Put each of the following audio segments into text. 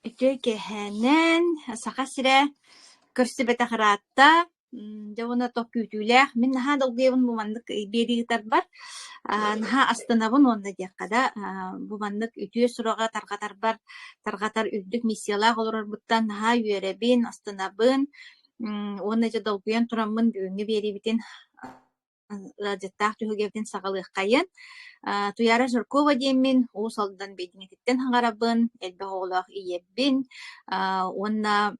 Үтүө киэһээнэн Саха сирэ көрсүбэтэх ыраатта, дьэ уонна туох күүтүүлээх. Мин наһаа долгуйабын бу маннык биэрии ыытарбар, наһаа астынабын уонна диэххэ да, бу маннык үтүө сураҕы тарҕатарбар, тарҕатар үрдүк миссиялаах олорорбуттан наһаа үөрэбин, астынабын уонна дьэ долгуйан тураммын бүгүҥҥү биэриибитин ыалдьыттаах түһүлгэбитин саҕалыаххайын. Туйаара Жиркова диэммин, Уус Алдан Бэйдиҥэтиттэн хаҥарабын, элбэх оҕолоох ийэбин уонна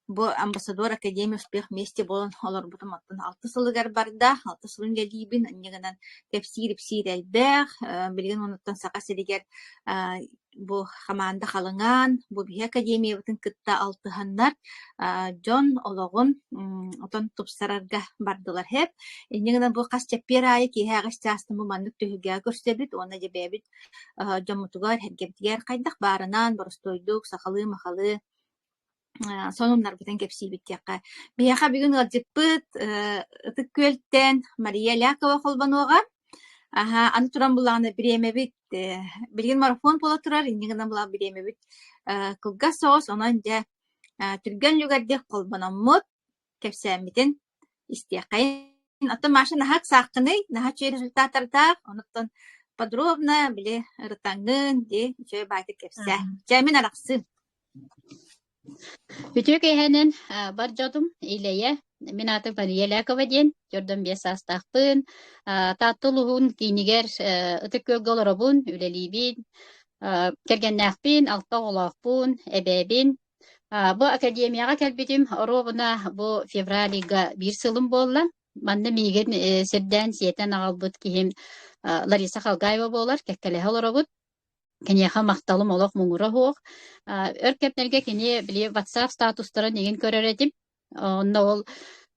бу Амбассадор Академия Успех вместе буолан олорбутум оттон алта сылыгар барда, алта сылын үлэлиибин, инньэ гынан кэпсиир-ипсиир элбэх. Билигин онуттан Саха сиригэр бу хамаанда халыҥаан, бу биһи академиябытын кытта алтыһаннар дьон олоҕун отон тупсарарга бардылар һэп. Инньэ гынан бу хас чэппиэр аайы киэһэ аҕыс чаастан бу маннык түһүлгэҕэ көрсөбүт уонна дьэ бэйэбит дьоммутугар, сэргэбитигэр хайдах баарынан боростуойдук сахалыы-махалыы сонуннарбытын кэпсиибит диэххэ. Биһиэхэ бүгүн ыалдьыппыт Ытык Күөлтэн Мария Лякова холбонуоҕа. Аһа, аны туран буллаҕына бириэмэбит билигин марафон буола турар, инньэ гынан буллаҕына бириэмэбит кылгас соҕус, онон дьэ түргэн үлүгэрдик холбономмут, кэпсээммитин истиэххэйин. Оттон Маша наһаа ыксааххыный, наһаа үчүгэй результаттардаах, онуттан подробно били ырытаҥҥын дии үчүгэй баайдык кэпсээ. Чэ, мин арахсыым. Үтүө киэһэнэн бар дьонум Илэйэ, мин аатым Мария Лякова диэн, 45 саастаахпын, Таатта улууһун киинигэр Ытык Күөлгэ олоробун, үлэлиибин, кэргэннээхпин, алта оҕолоохпун, эбээбин. Бу академияҕа кэлбитим оруобуна бу февраль ыйга биир сылым буолла. Манна миигин сирдээн сиэтэн аҕалбыт киһим Лариса Халгаева буолар, кэккэлэһэ олоробут. Киниэхэ махталым олох муҥура суох. Өр кэмнэргэ кини били WhatsApp статустарын игин көрөр этим. Онно ол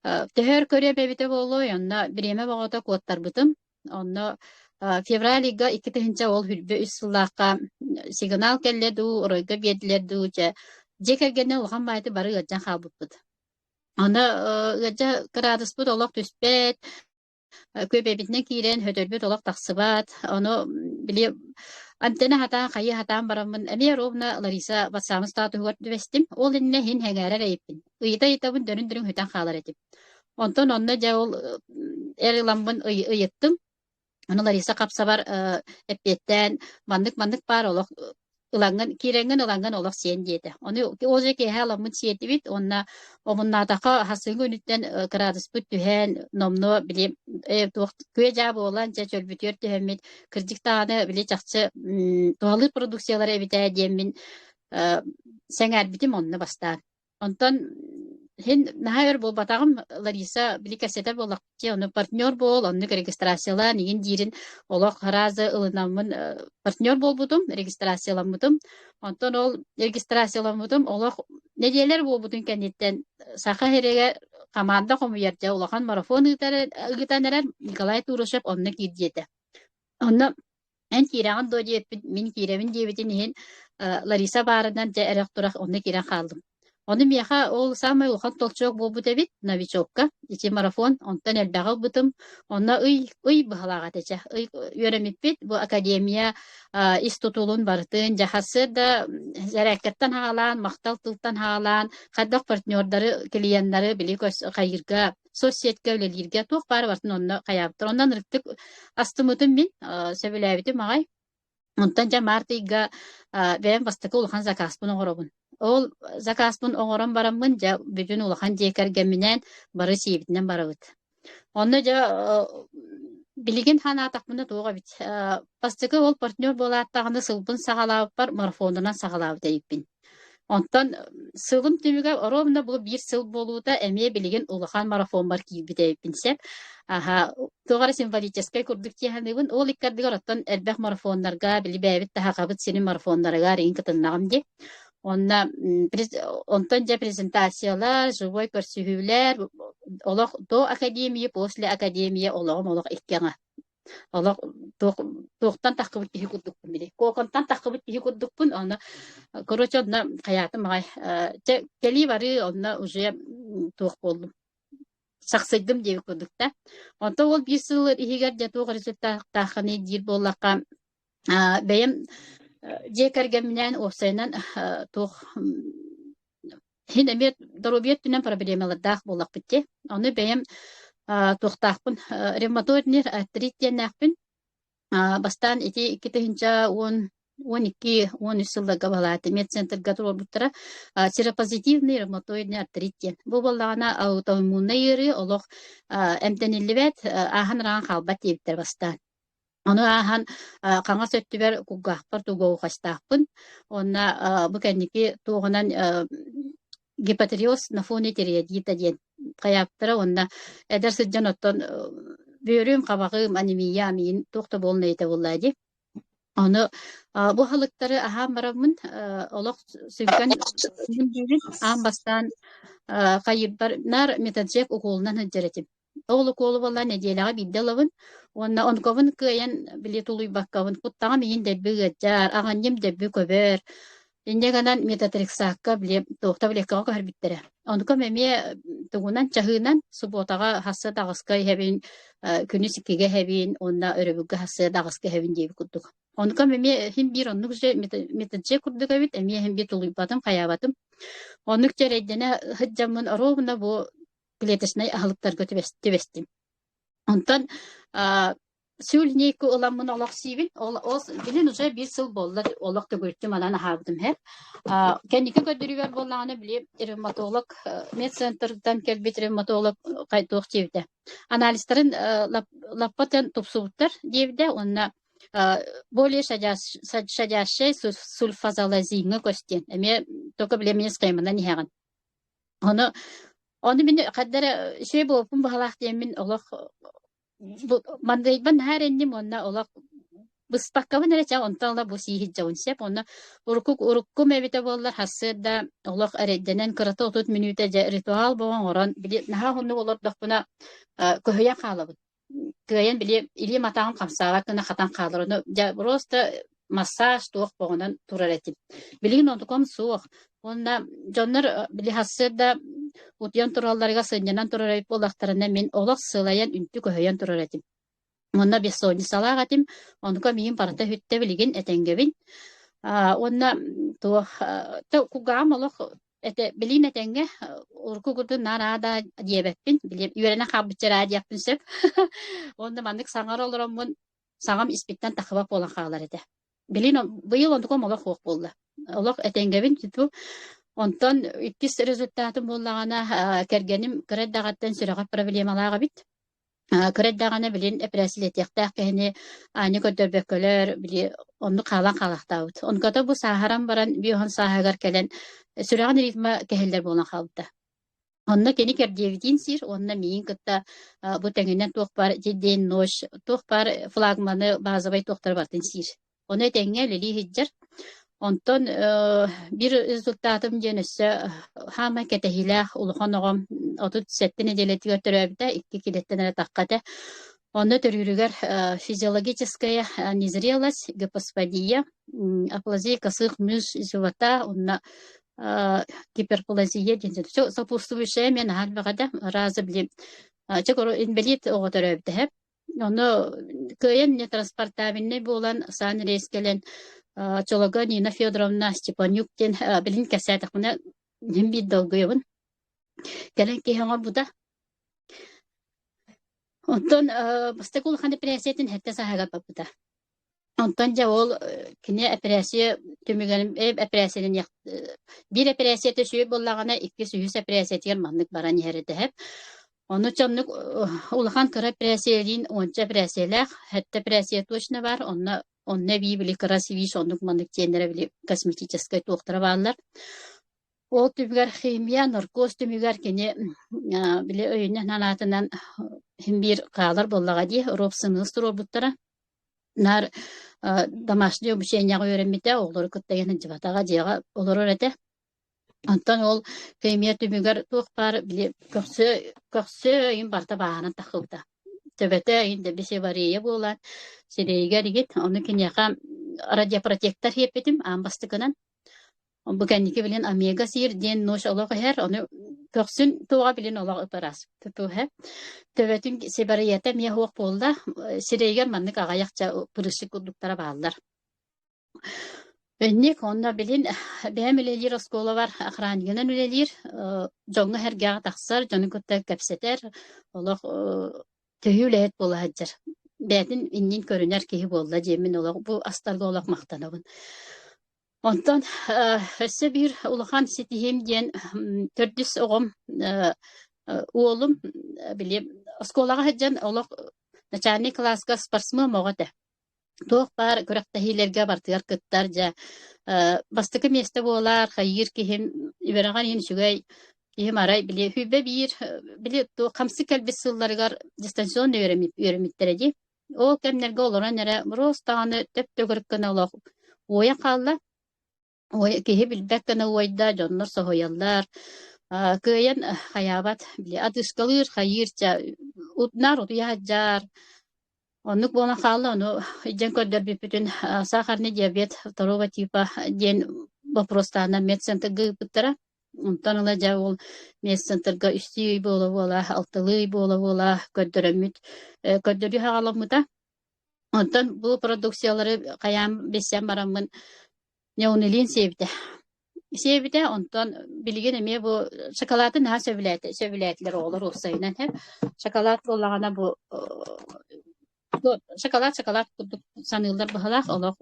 төһө өр көрүөм эбитэ буолуой, онно бириэмэ бөҕөтө куоттарбытым. Онно февраль ыйга 2000 ол хүрбэ үс сыллаахха сигнал кэллэ дуу, оройго биэрдилэр дуу, дьэ дьиэ кэргэнинэн улахан баайты бары ыалдьан хаалбыппыт. Онно ыалдьа кыраадыспыт олох түспэт, Күөбэбитинэн киирэн хөтөрбүт олох тахсыбат. Ону били антенна хатаан, хайыы хатаан бараммын эмиэ ровно Лариса ватсаабын статуһугар түбэстим. Ол иннинэ иһин сэҥээрэр эйиппин. Ыйыта-ыйытабын дөрүн-дөрүн сүтэн хаалар этим. Онтон онно дьэ ол эр ыламмын ыйыттым. Ону Лариса хапсабар эппиэттээн маннык-маннык баар олох ылаҥҥын киирэҥҥин ылаҥҥын олох сиэн диэтэ. Ону ол же киэһэ ыламмыт сиэтибит уонна омуннаатахха хасыҥҥы күнүттэн кыраадыспыт түһэн номнуо били туох күө-дьаа буолан дьэ чөлбүтүгэр түһэммит кырдьык даҕаны били чахчы туһалыыр продукциялара эбит ээ диэммин сэҥээрбитим онно бастаан. Онтон иһин наһаа өр буолбатаҕым Лариса били кэпсэтэр буоллахпыт дии, ону партнер буол, оннук регистрациялаан игин диирин олох разы ылынаммын партнер буолбутум, регистрацияламмытым. Онтон ол регистрацияламмытым олох нэдиэлэр буолбутун кэнниттэн Саха сиригэр хамаанда хомуйар дьэ улахан марафон ыытар ыытан эрэр Николай Турушев онно киирдиэтэ. Онно эн киирэҕин дуо диэппит, мин киирэбин диэбитин иһин Лариса баарынан дьэ эрэх-турах онно киирэн хааллым. Ону миэхэ ол саамай улахан толчок буолбут эбит, новичокка, ити марафон, онтон элбэҕи ылбытым. Онно ый, ый быһалаах этэ чэ. Ый үөрэммиппит, бу академия ис тутулун барытын, дьэ да сэрээккэттэн хаалаан, махтал тылтан хаалаан, хайдах партнердары, клиеннары били хайыырга соцсетка үлэлииргэ туох баар барытын онно хайаабыттар. Онон ырыктык астыммытым мин, сөбүлээбитим аҕай. Онтон дьэ март ыйга бэйэм бастакы улахан заказпын оҥоробун. Ол заказпын оҥорон бараммын дьэ бүтүн улахан дьиэ кэргэмминээн бары сиэбитинэн барабыт. Онно дьэ билигин санаатахпына туох эбит бастакы ол партнер буолааттаҕына сылбын саҕалаабыппар марафонунан саҕалаабыт эбиппин. Онтон сылым түмүгэ оруобуна бу биир сыл буолуута эмиэ билигин улахан марафоммар киирбит эбиппин сөп. Аһа, туох эрэ символическай курдук дии саныыбын. Ол икки ардыгар оттон элбэх марафоннарга, били бэйэбит таһаҕабыт сирин марафоннарыгар иҥ кытыннаҕым дии. Онно онтон дьэ презентациялар, живой көрсүһүүлэр, олох до академии, после академии олоҕум олох икки аҥа. Олох туох туохтан таххыбыт киһи курдукпун били. Куоконтан таххыбыт киһи курдукпун, онно короче онно хайаатым аҕай чэ кэлии барыы онно уже туох буоллум сахсыйдым диэбит курдук да. Онтон ол биир сыл иһигэр дьэ туох результаттааххыный диир буоллахха бэйэм. Дьиэ кэргэмминээн уопсайынан туох иһин эмиэ доруобуйа өттүнэн проблемалардаах буоллахпыт дии. Ону бэйэм туохтаахпын ревматоидный артрит диэннээхпин. Бастаан ити 2010, 12, 13 сылларга баһылаата медцентрга туруорбуттара. Серопозитивный ревматоидный артрит диэн. Бу буоллаҕына аутоиммуннай ыарыы олох эмтэниллибэт, ааһан-араҕан хаалбат диэбиттэр бастаан. Ону ааһан хаҥас өттүбэр кулгаахпар тугоухастаахпын уонна бу кэнники туоҕунан гипотереоз на фоне тириэдита диэн хайаабыттара уонна эдэр сылдьан оттон бүөрүм, хабаҕым, анемия, амиин туох да буолунай этэ буоллаа дии. Ону бу аһылыктары аһаан бараммын олох сүҥкэн аан бастаан хайыырбар наар метаджек укуолунан сылдьар этим. Ол укуолу буолла нэдиэлэҕэ биирдэ ылабын уонна онкобун кыайан били тулуйбаккабын куттаҕым иһин дэлби ыалдьар, аҕынньым дэлби көбөр. Инньэ гынан метатрексакка били туох таблеткаҕа көһөрбүттэрэ. Онукум эмиэ тугунан чаһыынан субуотаҕа хасса даҕыска иһэбин, күнүс иккигэ иһэбин уонна өрөбүлгэ хасса даҕыска иһэбин диэбит курдук. Онукум эмиэ иһин биир оннук же метаджек курдук эбит, эмиэ иһин биир тулуйбатым, хайаабатым. Оннук дьэрэйдэнэ сылдьаммын оруобуна бу клеточнай аһылыктарга түбэстим. Онтон сүүл ыламмын олох сиибин. Ол, ол билин уже биир сыл буолла олох төгүрүччү манан аһаабытым иһэр. Кэнники көрдөрүүбэр буоллаҕына били ревматолог медцентртан кэлбит ревматолог туох диэбитэ. Анализтарын лаппа тупсубуттар диэбитэ уонна более щадящий сульфазалазиҥҥа көстүөн. Эмиэ только били эмиэ схеманан иһэҕин. Ону ону мин хайда эрэ үчүгэй буолбуппун баҕалаах диэммин олох бу мандайбын наһаа эрэнним уонна олох быспаккабын эрэ чэ онтон ыла бу сии сылдьабын сөп уонна урукку уруккум эбитэ буоллар сарсыарда олох эрэйдэнэн кырата 30 мүнүүтэ дьэ ритуал буолан оҥорон били наһаа уһуннук олордохпуна көһүйэн хаалабын. Кыайан били илиим атаҕым хамсаабат гына хатан хаалар. Ону дьэ просто массаж туох боҕунан турар этим. Билигин онтукам суох. Уонна дьоннор били сарсыарда утуйан туралларыгар сынньанан турар эбит буоллахтарына мин олох сылайан үнтү көһүйэн турар этим. Уонна бессонницалаах этим. Онука миигин барыта үһүттэ билигин этэҥҥэбин. Уонна туох кугаам олох Этэ билиим этэҥҥэ, урукку курдук наар аа да диэбэппин, били үөрэнэн хаалбычча эрээ диэхпин сөп. Уонна маннык саҥара олороммун саҥам испиттэн тахсыбат буолан хаалар этэ. Билин быйыл онтукам олох суох буолла. Олох этэҥҥэбин типу онтон иккис результатым буоллаҕына кэргэним кыра эрдэҕиттэн сүрэҕэр проблемалаах эбит. Кыра эрдэҕинэ билин эпэрээссийэлэтиэхтээх киһини аанньа көрдөрбөккөлөр, били оннук хаалан хаалаахтаабыт. Онуката бу сааһыран баран 50 сааһыгар кэлэн сүрэҕин ритмэ кэһиллэр буолан хаалбыта. Онно кини кэрдиэбитин сиир уонна миигин кытта бу тэҥинэн туох баар день ночь туох баар флагманы базовай туохтары барытын сиир. Ону этэҥҥэ үлэлии сылдьар. Онтон биир результатым диэн өссө хаамай кэтэһиилээх улахан оҕом 37 нэдиэлэтигэр төрөөбүтэ, икки килэттэн эрэ тахха этэ. Онно төрүүрүгэр физиологическая незрелость, гипоспадия, аплазия косых мышц живота, уонна гиперплазия диэн сопутствующая мен аһар баҕада раза били чэ инбэлиит оҕо төрөөбүтэ Ону кыайан нетранспортабельнай буолан саан рейс кэлэн оччолорго Нина Федоровна Степанюк диэн билин кэпсээтэхпинэ иһин биир долгуйабын. Кэлэн киһи оҥорбута. Онтон бастакы улахан эпэрээссийэтин сэттэ сааһыгар барбыта. Онтон дьэ ол кини эпэрээссийэ түмүгэр эпэрээссийэлэниэх биир эпэрээссийэтэ үчүгэй буоллаҕына, иккис, үһүс эпэрээссийэтигэр маннык баран иһэр этэ эһэм. Ону чоннук улахан кыра эпэрээссийэлиин уонча эпэрээссийэлээх, сэттэ эпэрээссийэ точно баар, онно онно эбии били кыра свич оннук маннык диэннэрэ били косметическай туохтара бааллар. Ол түмүгэр химия, наркоз түмүгэр кини били өйүнэн санаатынан син биир хаалар буоллаҕа дии, робсымыыс туруорбуттара. Наар домашнее обучениеҕа үөрэммитэ, оҕолору кытта сылдьыбатаҕа, дьиэҕэ олорор этэ. Онтон ол химия түмүгэр туох баар били көхсө көхсө өйүн барыта бааһынан таххыбыта. Төбөтө өйүн дэби сибария буолан сирэйигэр игит ону киниэхэ радиопротектор сиэппитим аан бастакынан. Бу кэнники билин омега сиир диэн ночь олох иһэр, ону көхсүн туоҕа билин олох ыпыраас тутуһа. Төбөтүн сибарыйата эмиэ суох буолла, сирэйигэр маннык аҕыйахча пырыщик курдуктара бааллар. Инник онно билин бэйэм үлэлиир оскуолабар охраннигынан үлэлиир, дьоҥҥо-сэргэҕэ тахсар, дьону кытта кэпсэтэр, олох төһүү үлэһит буола сылдьар. Бэйэтин иннин көрүнэр киһи буолла диэммин олох бу астарга олох махтанабын. Онтон өссө биир улахан ситиһиим диэн төрдүс оҕом уолум били оскуолаҕа сылдьан олох начальнай кылааска спортсмен оҕо этэ. Туох баар күрэхтэһиилэргэ барытыгар кыттар дьэ бастакы миэстэ буолар, хайыыр киһим үөрэҕэр иһин үчүгэй киһим арай били сүүрбэ биир били туох хамсык кэлбит сылларыгар дистанционно үөрэммиттэрэ дии. Ол кэмнэргэ олорон эрэ мороз даҕаны төп-төгүрүк гына олох уойан хаалла. Уой киһи билбэт гына уойда, дьоннор соһуйаллар. Кыайан хайаабат, били адыскалыыр, хайыыр чэ наар утуйа сылдьар. Оннук буолан хаалла, ону илдьэн көрдөрбүппүтүн сахарный диабет второго типа диэн боппуруостааннар медцентрга ыыппыттара. Онтон ыла дьэ ол медцентрга үстүү ый буола-буола, алталыы ый буола-буола көрдөрөммүт, көрдөрүү саҕаламмыта. Онтон бу продукциялары хайаан билсэн бараммын Неонилин сиэбитэ. Сиэбитэ, онтон билигин эмиэ бу шоколады наһаа сөбүлээтэ, сөбүлээтилэр оҕолор уопсайынан һэ. Шоколад буоллаҕына бу шоколад шоколад курдук саныыллар быһалаах олох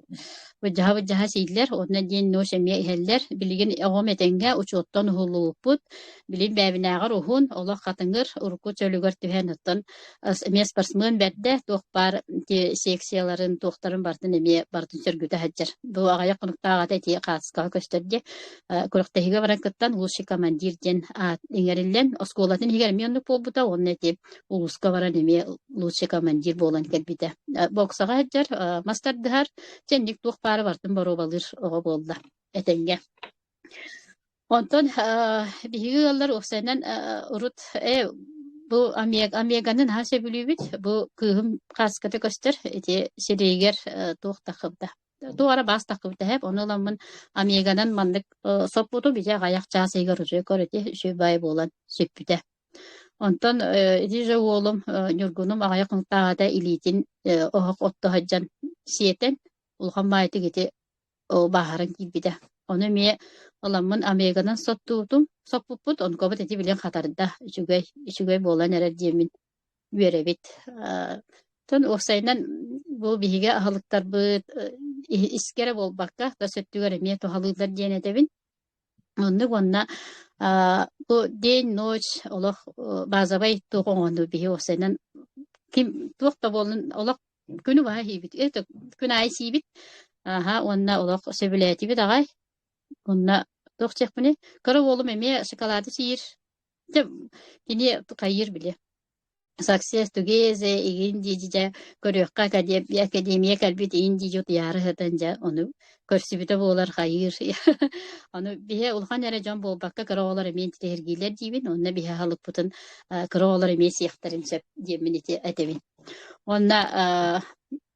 былдьаһа-былдьаһа сииллэр уонна диэн ночь эмиэ иһэллэр. Билигин оҕом этэҥҥэ учуоттан уһуллубуппут. Билин бэйэбинээҕэр уһун, олох хатыҥыр, урукку чөлүгэр түһэн оттон эмиэ спортсмен бэрдэ, туох баар ити секцияларын, туохтарын барытын эмиэ барытын сөргүтэ сылдьар. Бу аҕыйах хонуктааҕыта ити хаацкаҕа көстөр дии. Күрэхтэһиигэ баран кыттан лучший командир диэн аат иҥэриллэн, оскуолатын иһигэр эмиэ оннук буолбута уонна ити улууска баран эмиэ лучший командир буолан кэлбитэ. Боксаҕа сылдьар, мас тардыһар, чэнник туох баара барытын боруобалыыр оҕо буолла этэҥҥэ. Онтон биһиги ыаллар уопсайынан урут бу омеганы наһаа сөбүлүүбүт. Бу кыыһым хааската көстөр ити сирэйигэр туох таххыбыта. Туох эрэ баас таххыбыта эһэп. Ону ыламмын омеганан маннык соппутум ити аҕыйах чаас иһигэр уже көр ити үчүгэй баай буолан сүппүтэ. Онтон ити же уолум Ньургунум аҕыйах хонуктааҕыта илиитин оһох отто сылдьан сиэтэн улахан баайытык ити бааһыран киирбитэ. Ону эмиэ ыламмын омеганан соттуутум, соппуппут, онкобут ити билин хатарда, үчүгэй, үчүгэй буолан эрэр диэммин үөрэбит. Оттон уопсайынан бу биһиги аһылыктарбыт искэ эрэ буолбакка, тас өттүгэр эмиэ туһалыыллар диэн этэбин. Оннук уонна бу день, ночь олох базовай туох оҥоһунну биһи уопсайынан ким туох да буоллун олох күнү быһа сиибит. Это күн аайы сиибит. Аха уонна олох сөбүлээтибит аҕай. Уонна туох диэхпиний? Кыра уолум эмиэ шоколады сиир. Дьэ кини хайыыр били. Success together игин дии дьэ көрүөххэ академия кэлбит иин дии утуйаары сытан дьэ ону көрсүбүтэ буолар хайыыр. Ону биһи улахан эрэ дьон буолбакка кыра оҕолор эмиэ интириэһиргииллэр диибин уонна биһи аһылыкпытын кыра оҕолор эмиэ сиэхтэрин сөп диэммин ити этэбин. Уонна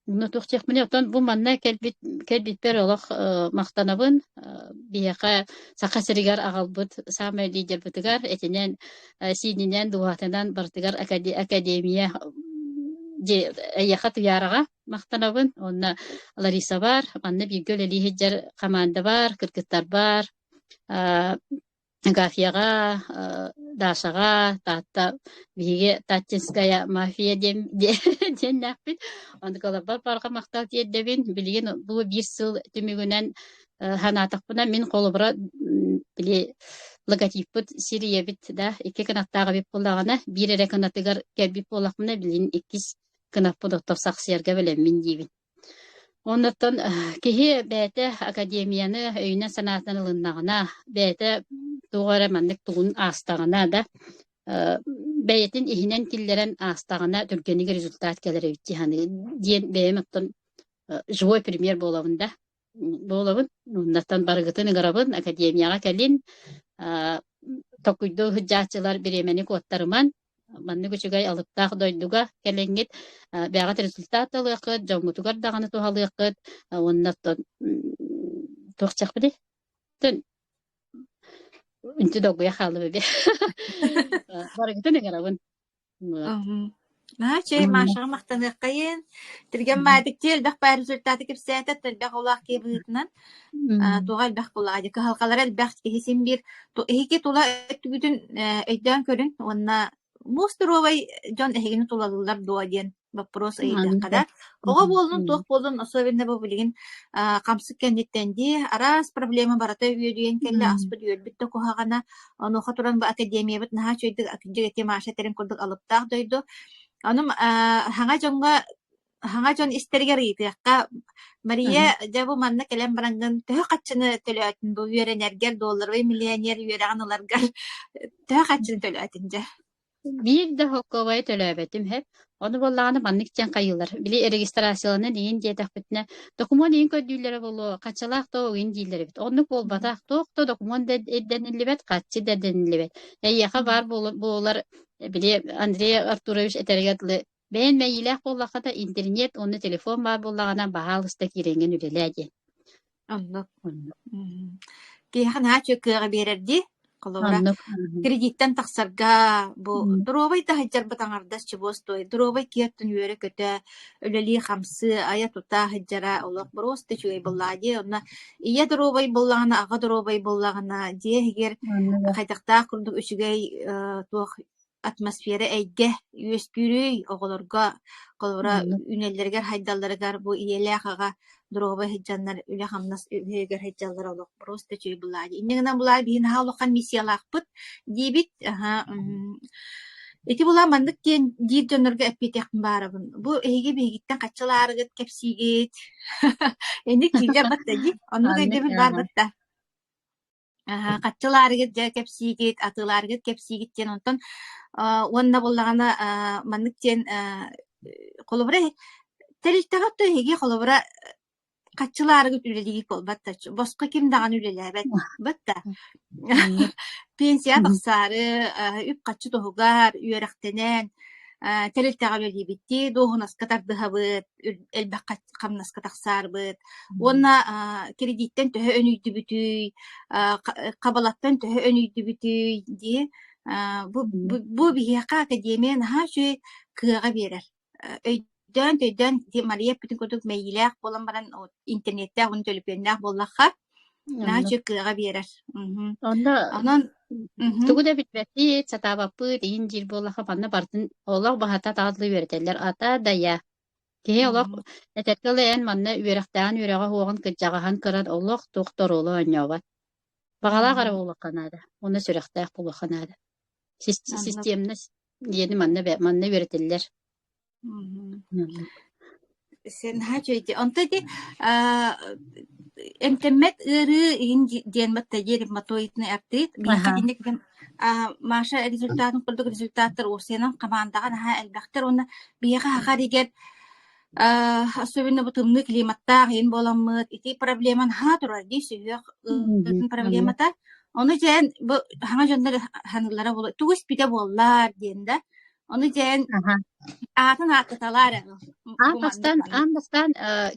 онно туох диэхпиний, оттон бу манна кэлбит кэлбиппэр олох махтанабын. Биһиэхэ Саха сиригэр аҕалбыт саамай лидербытыгар этинэн, сиининэн, дууһатынан барытыгар академия эйиэхэ Туйаараҕа махтанабын. Уонна Лариса баар, манна бииргэ үлэлии сылдьар хамаанда баар, кыргыттар баар. Агафьяҕа, Дашаҕа, Таатта биһиги Таттинская мафия диэн диэннээхпит. Онтукаларбар барҕа махтал тиэрдэбин. Билигин бу биир сыл түмүгүнэн санаатахпына мин холобура били логотиппыт сир ийэбит да икки кынаттаах эбит буоллаҕына биир эрэ кынатыгар кэлбит буоллахпына билигин иккис кынаппыт оттон сахсыйарга бэлэммин диибин. Оннуттан киһи бэйэтэ академияны өйүнэн-санаатынан ылыннаҕына, бэйэтэ туох эрэ маннык тугун аастаҕына да, бэйэтин иһинэн киллэрэн аастаҕына түргэнник результат кэлэр эбит дии саныы диэн бэйэм оттон живой пример буолабын да буолабын. Оннуттан барыгытын ыҥырабын, академияҕа кэлин, толкуйдуу сылдьааччылар бириэмэни куоттарыман, Маннык үчүгэй алыптаах дойдуга кэлэҥҥит бэйэҕит результат ылыаххыт, дьоҥҥутугар даҕаны туһалыаххыт уонна оттон туох диэхпиний? Оттон үнтү долгуйа хааллым эбит. Барыгытын ыҥырабын. Наһаа үчүгэй Машаҕа махтаныаххайын. Түргэн баайдык элбэх баай результаты кэпсээтэ, элбэх оҕолоох киһи быһыытынан туоҕа элбэх буоллаҕа дии, кыһалҕалара элбэх киһи син биир эһиги тула өттүгүтүн өйдөөн көрүҥ уонна муус доруобай дьон эһигини тулалыыллар дуо диэн боппуруос ыйытыахха да. Оҕо буоллун, туох буоллун, особенно бу билигин хамсык кэнниттэн дии, араас проблема барыта үөдүйэн кэллэ, аспыт-үөлбүт да куһаҕана. Онуоха туран бу академиябыт наһаа үчүгэйдик дьиҥ ити Маша этэрин курдук алыптаах дойду. Ону хаҥа дьоҥҥо хаҥа дьон истэригэр ыйытыахха, Мария, дьэ бу манна кэлэн бараҥҥын төһө хаччыны төлөөтүн бу үөрэнэргэр, долларовый миллионер үөрэҕин ыларгар төһө хаччыны төлөөтүн дьэ? Биир да холкуобайы төлөөбөтүм һэп. Ону буоллаҕына маннык диэн хайыылар. Били регистрацияланан иин диэтэхпитинэ, докумуон иин көрдүүллэрэ буолуо, хаччалаах да иин дииллэр эбит. Оннук буолбатах, туох да докумуон да ирдэниллибэт, хаччы да ирдэниллибэт. Эйиэхэ баар буолар, били Андрей Артурович этэригэр дылы, бэйэн мэйиилээх буоллахха да интернет уонна телефон баар буоллаҕына, баһаалыста киирэҥҥин үлэлээ диэн. Оннук. Оннук. Киһиэхэ наһаа үчүгэй кыаҕы биэрэр дии. Холобура, Оннук. кредиттэн тахсарга бу доруобай да сылдьарбыт аҥардас чубуос туой, доруобай киһи оттон үөрэ-көтө, үлэлии-хамсыы, айа-тута сылдьара олох боруоста үчүгэй буоллаҕа дии. Онно ийэ доруобай буоллаҕына, аҕа доруобай буоллаҕына, дьиэ иһигэр Оннук. хайдахтаах курдук үчүгэй туох атмосфера эйгэ үөскүүрүй оҕолорго холобура Оннук. үүнэллэригэр хайдалларыгар бу ийэлээх аҕа доруобай сылдьаннар үлэ-хамнас үөһүгэр сылдьаллара олох просто үчүгэй былаа дии. Инньэ гынан былаа биһи наһаа улахан миссиялаахпыт диибит. Аһа, ити булаа маннык диэн диир дьоннорго эппиэтэхпин баарабын. Бу эһиги биһигиттэн хаччылаарыгыт кэпсиигит. Инник дииллэр батта дии. Оннук Оннук. өйдөбүл баар батта. Аһа, хаччылаарыгыт дьэ кэпсиигит, атыылаарыгыт кэпсиигит диэн онтон уонна буоллаҕына маннык диэн холобура тэрилтэҕэ то эһиги холобура хаччылаарыгыт үлэлиигит буолбат да босхо ким даҕаны үлэлээбэт бат да Оннук. пенсия тахсаары үп-харчы туһугар үөрэхтэнэн тэрилтэҕэ үлэлиибит дии дуоһунаска тардыһабыт элбэх хамнаска тахсаарбыт уонна кредиттэн төһө өнүйдүбүтүй, хабалаттан төһө өнүйдүбүтүй дии бу, бу биһиэхэ академия наһаа үчүгэй кыаҕа биэрэр. Өйдөөн төйдөөн Мария эппитин курдук мэйиилээх буолан баран интернеттээх уонна төлөпүөннээх буоллахха наһаа Оннук. үчүгэй кыаҕа биэрэр. Онно Онон тугу да билбэппит, сатаабаппыт, иһин диир буоллахха манна барытын олох баһата таҕылы үөрэтэллэр. Ата да я. Киһи олох этэргэ дылы эн манна үөрэхтээҕин үөрэҕэ суоҕун кырдьаҕаһын кыран олох туох да оруолу оонньообот. Баҕалаах эрэ буолуохха наада уонна сүрэхтээх буолуохха наада. Системность диэни манна манна үөрэтиллэр. Сен наһаа үчүгэй Онто ити эмтэммэт ыарыы иһин диэн батта диэн ревматоидный артрит. Биһиэхэ итинник Маша результатын курдук результаттар уопсайынан хамаандаҕа наһаа элбэхтэр уонна биһиэхэ саха эригэр особенно бу тымныы климаттаах иһин буоламмыт ити проблема наһаа турар дии сүһүөх ыарыытын проблемата. Ону дьээн бу саҥа дьоннор саныыллара буолуо тугу испитэ буоллар диэн да Ону дьээн аатын ааттаталаар эрэ Аан бу маннык бастаан, маннык. аан бастаан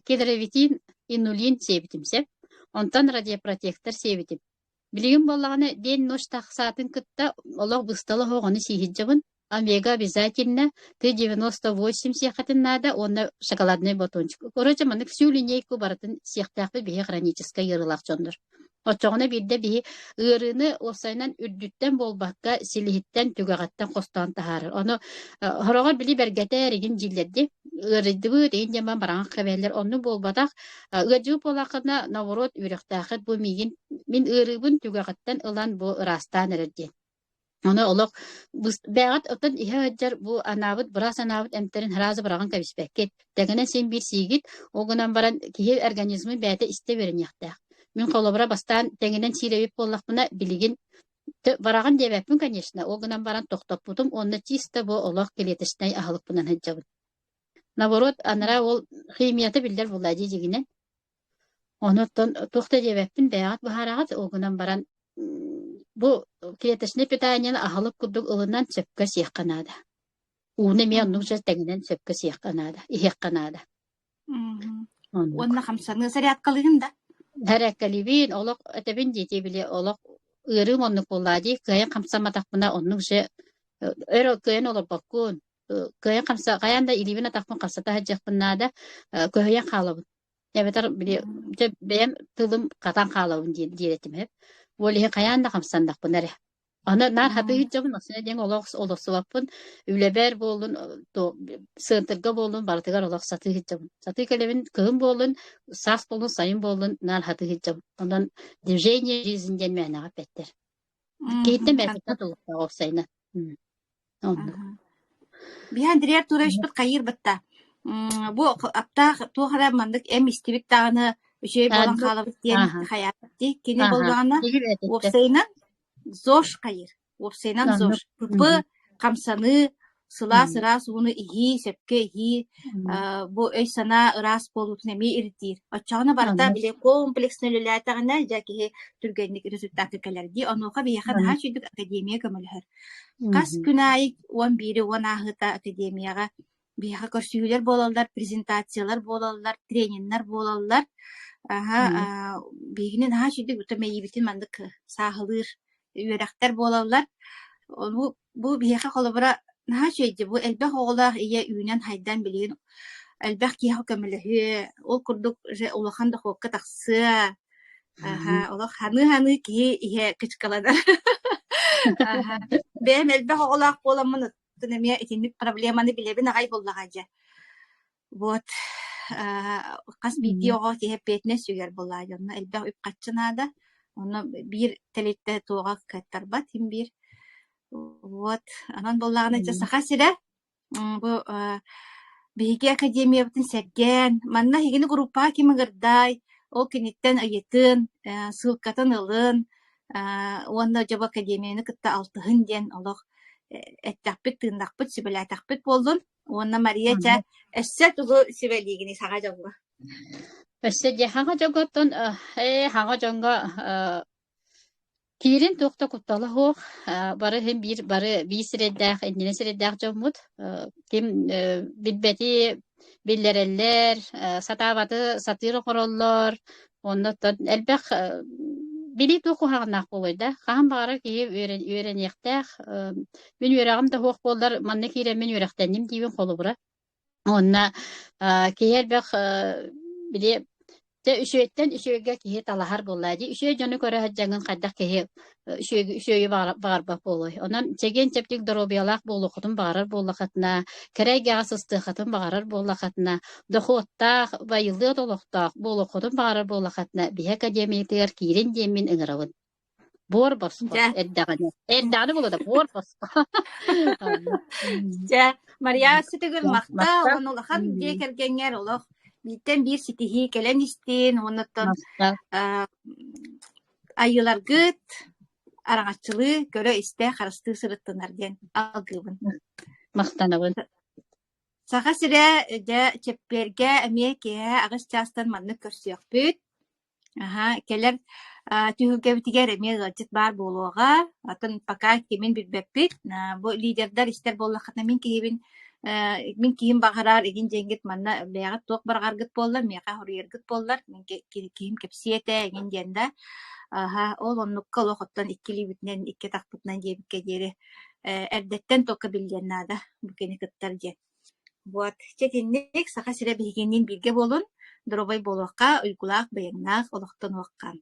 кедровитин, инулин сиэбитим сөп. Онтон радиопротектор сиэбитим. Билигин буоллаҕына день-ночь тахсаатын кытта олох быстала оһох ону сииһирдьэбин. Омега обязательно, Т-98 сиэххитин наада уонна шоколадный батончик. Короче, маннык всю линейку барытын сиэхтээхпит биһи хроническай ыарыылаах дьоннор. Оччоҕуна биирдэ биһи ыарыыны уопсайынан үрдүттэн буолбакка, силиһиттэн, түгэҕиттэн хостоон таһаарар. Ону сороҕор били бэргэтээр игин дииллэр дии. Ыарыйдыбыт, игин диэн баран бараҥах кэбиһэллэр. Оннук буолбатах. Ыалдьыбыт буоллаххына, наоборот, үөрэхтээххит бу миигин мин ыарыыбын түгэҕиттэн ылан бу ыраастаан эрэр диэн. Ону олох бэйэҕит оттон иһэ сылдьар бу анаабыт быраас анаабыт эмтэрин сразу быраҕан кэбиспэккит. Тэҥинэн син биир сиигит, ол гынан баран киһи организмын бэйэтэ истэ үөрэниэхтээх. Мин холобура бастаан тэҥинэн сиир эбит буоллахпына, билигин бараҕын диэбэппин, конечно, ол гынан баран тохтоппутум уонна чисто бу олох клеточнай аһылыкпынан сылдьабын. Наоборот, анараа ол химията биллэр буолла дии дьиҥинэн. Онуттан туох да диэбэппин, бэйэҕит быһаараҕыт, ол гынан баран бу клеточнай питаниены аһылык курдук ылынан сөпкө сиэххэ наада. Ууну эмиэ оннук дьэ тэҥинэн сөпкө сиэххэ наада, иһиэххэ наада. Оннук. Уонна хамсаныы зарядкалыыгын да? Зарядкалыыбын, олох этэбин диэтии били олох ыарыым оннук буоллаа дии, кыайан хамсамматахпына оннук же өр кыайан олорбоккун. Кыайан хамса хайаан да илиибин атахпын хамсата сылдьыахпын наада, көһүйэн хаалабын. Эбэтэр били дьэ бэйэм тылым хатан хаалабын диэн диир этим эп. Ол иһин хайаан да хамсаннахпына эрэ. Аны наар хатыы сылдьабын, осуна диэн олох олохсубаппын. Үлэбэр буоллун, сыантырга буоллун, барытыгар олох сатыы сылдьабын. Сатыы кэлэбин, кыһын буоллун, саас буоллун, сайын буоллун, наар хатыы сылдьабын. Онон движение жизнь диэн мээнэҕэ эппэттэр. Киһиттэн бэйэтиттэн тулуктаах уопсайынан. Оннук. Биһи Андрей Артуровичпыт хайыыр бытта. Бу аптаах туох эрэ маннык эм истибит даҕаны үчүгэй буолан хаалабыт диэн хайаабыт дии. Кини буоллаҕына уопсайынан ЗОЖ хайыыр. Уопсайынан ЗОЖ. ПП хамсаныы, сылаас ыраас ууну иһии, сөпкө иһии, бу өй-санаа ыраас буолуутун эмиэ ирдиир. Оччоҕуна барыта били комплексно үлэлээтэҕинэ, дьэ киһи түргэнник результакка кэлэр дии. Онуоха биһиэхэ наһаа үчүгэй академия көмөлөһөр. Хас күн аайы 11-и 10 ааһыыта академияҕа биһиэхэ көрсүһүүлэр буолаллар, презентациялар буолаллар, трениннэр буолаллар. Аһа, биһигини наһаа үчүгэй ута мэйиибитин маннык сааһылыыр үөрэхтэр буолаллар. Ону бу биһиэхэ холобура наһаа үчүгэй дии, бу элбэх оҕолоох ийэ үүнэн-хайдан билигин элбэх киһиэхэ көмөлөһүө, ол курдук уже улахан дохуокка тахсыа. Аһа, олох ханыы-ханыы киһи иһэ кычкаланар. Аһа, бэйэм элбэх оҕолоох буоламмын оттон эмиэ итинник проблеманы билэбин аҕай буоллаҕа дьэ. Вот, хас биирдии оҕо киһи эппиэтинэс сүгэр буоллаҕа дьэ, онно элбэх үп-харчы наада. Онно биир тэрилтэ туоҕа кыаттарбат син биир. Вот, онон буоллаҕына дьэ Саха сирэ бу биһиги академиябытын сэргээн, манна эһигини группаҕа ким ыҥырдай, ол киниттэн ыйытын, ссылкатын ылын уонна дьэ бу академияны кытта алтыһын диэн олох эттэхпит, тыыннахпыт, сүбэлээтэхпит буоллун. Уонна Мария чэ, өссө тугу сүбэлиигиний саҥа дьоҥҥо? Өссө дьэ хаҥа дьоҥҥоттон хаҥа дьоҥҥо киирин туох да куттала суох. Бары иһин биир бары биир сирэйдээх, иннинэ сирэйдээх дьоммут. Ким билбэти биллэрэллэр, сатаабаты сатыыр оҥороллор. Оннуттан элбэх билии туох куһаҕаннаах буолуой да? Хаһан баҕарар киһи үөрэниэхтээх. Мин үөрэҕим да суох буоллар, манна киирэммин үөрэхтэнним диибин холобура. Уонна киһи элбэх били дьэ үчүгэйтэн үчүгэйгэ киһи талаһар буоллаа дии. Үчүгэй дьону көрө сылдьаҥҥын хайдах киһи үчүгэйи үчүгэйи баҕарбат буолуой. Онон чэгиэн-чэбдик доруобуйалаах буолуоххутун баҕарар буоллаххытына, кэрэ эйгэҕэ сыстыаххытын баҕарар буоллаххытына, дохуоттаах, байылыат олохтоох буолуоххутун баҕарар буоллаххытына, биһи академиятыгар киирин диэммин ыҥырабын. Буор босхо Дьэ, эрдэҕинэ. Эрдэҕинэ буолуо да буор босхо. Дьэ, Мария өссө махтал Махтал. уонна улахан дьиэ кэргэҥҥэр олох бииртэн биир ситиһии кэлэн истин уоннаттан Махтал. айыыларгыт араҥаччылыы, көрө-истэ, харыстыы сырыттынар диэн алгыыбын. Махтанабын. Саха сирэ дьэ чэппиэргэ эмиэ киэһэ 8 чаастан маннык көрсүөхпүт. Аһа, кэлэр түһүлгэбитигэр эмиэ ыалдьыт баар буолуоҕа. Атын пока кимин билбэппит. Бу лидердар истэр буоллаххытына мин киһибин мин киһим баҕарар игин диэҥҥит манна бэйэҕит туох барҕаргыт буоллар, миэхэ хоруйаргыт буоллар, мин киһим кэпсиэ этэ игин диэн да. Аһа, ол оннукка олох оттон икки илиибитинэн, икки атахпытынан диэбиккэ диэри эрдэттэн туохха биллиэн наада бу кини кыттар диэн. Вот, чэ итинник Саха сирэ биһигинниин бииргэ буолун, доруобай буолуохха, уйгулаах, быйаҥнаах олохтонуохха.